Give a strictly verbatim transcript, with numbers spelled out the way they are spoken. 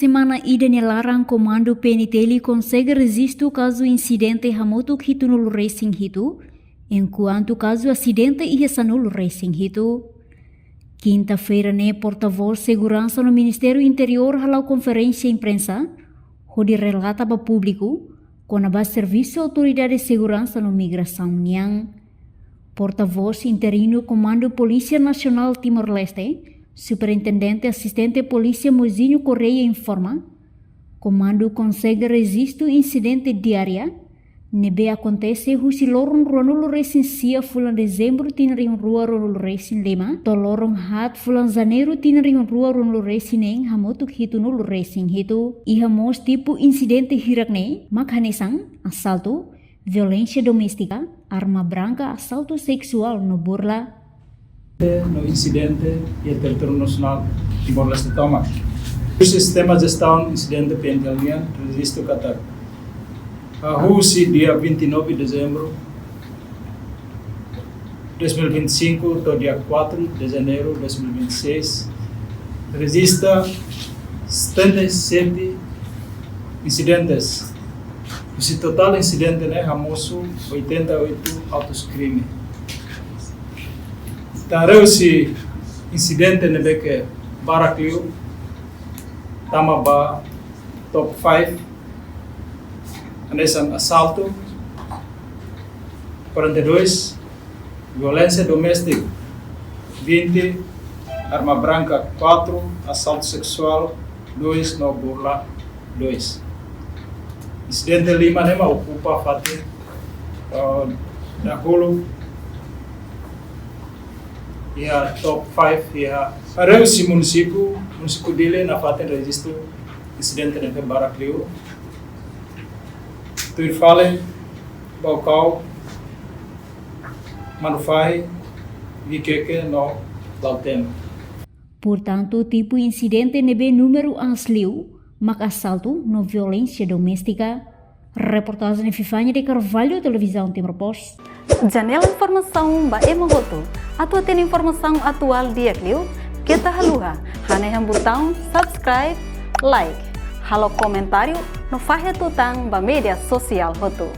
Semana ida nia laran Komandu P N T L konsege rejistu kazu insidente hamutuk hitunulu resin hitu, enkuantu kazu asidente iha sanulu resin hitu. Kinta-feira ne'e, portavós seguransa no Ministériu Interiór hala'o konferénsia imprensa hodi relata ba públiku kona-ba servisu autoridade seguransa no migrasaun nian. Portavós interinu Komandu Polísia Nasionál Timor-Leste, Superintendente Asistente Polísia Mozinho Correia informa, komandu konsege rejistu insidente diária ne'ebé akontese husi loron ruanulu resin sia fulan Dezembru tinan rihun rua ruanulu resin lima to'o loron haat fulan Janeiru tinan rihun rua ruanulu resin neen hamutuk hitunulu resin hitu. Iha mós tipu insidente hirak-ne'e mak hanesan asaltu, violénsia doméstika, arma branka, asaltu seksuál no burla. No insidente iha territóriu nasionál Timor-Leste tomak. Sistema jestaun insidente P N T L nian rejistu katak, ah, husi dia vinte e nove de dezembro dois mil e vinte e cinco to'o dia quatro de janeiro dois mil e vinte e seis, rejista setenta e sete insidentes. Husi totál insidente ne'e hamosu oitenta e oito autos crime. Entaun, husi insidente ne'ebé ke barak liu tama ba top five, hanesan asaltu, quarenta e dois, violénsia doméstika, vinte, arma branka, quatro, asaltu seksuál, dois, no burla, dois. Insidente lima ne'e mak okupa fatin, eh, dahuluk iha top five iha. Haree husi munisípiu, munisípiu Dili nafatin rejistu insidente ne'ebé barak liu. Tuir fali, Baucau, Manufahi, Viqueque no Lautém. Portantu, tipu insidente ne'ebé númeru aas liu mak asaltu no violénsia doméstika. Reportajen Epifania de Carvalho, Televizaun Timor Post. Janela informasaun ba ema hotu. Atu hatene informasaun atuál di'ak liu, keta haluha hanehan butaun subscribe, like, halo komentáriu no fahe tutan ba média sosiál hotu.